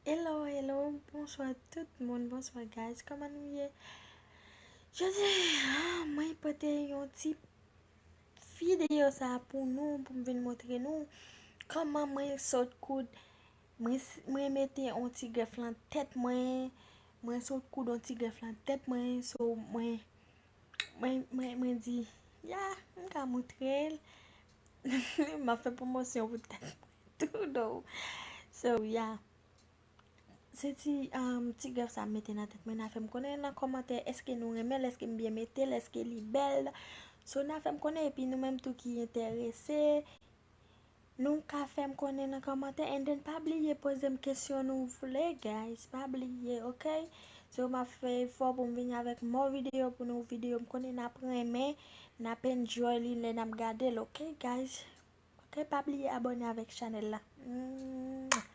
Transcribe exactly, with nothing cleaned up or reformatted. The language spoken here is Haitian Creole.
Hello, hello, bonswa tout moun, bonswa guys, kòman nou ye? Jodi a, mwen pote yon ti videyo sa pou nou, pou m vin montre nou kòman mwen sot koud, mwen, mwen mete yon ti grèf lan tèt mwen, mwen sot koud yon ti grèf lan tèt mwen, so mwen, mwen, mwen, mwen di, ya, m ka montre l, m ap fè pwomosyon pou tèt mwen tou, though. So, ya. Se ti, um, ti grèf sa m mete nan tèt mwen, n a fè m konnen nan kòmantè, èske nou renmen l, èske m byen mete l, èske li bèl. So, n a fè m konnen, epi nou menm tou ki enterese, nou ka fè m konnen nan kòmantè, and then pa bliye poze m kesyon nou vle, guys, pa bliye, ok? So, m ap fè efò pou m vini avèk mò videyo pou nou, videyo m konnen n ap renmen, n ap enjoy li lè n ap gade l, ok, guys? Ok, pa bliye abòne avèk chanèl la. Mwah.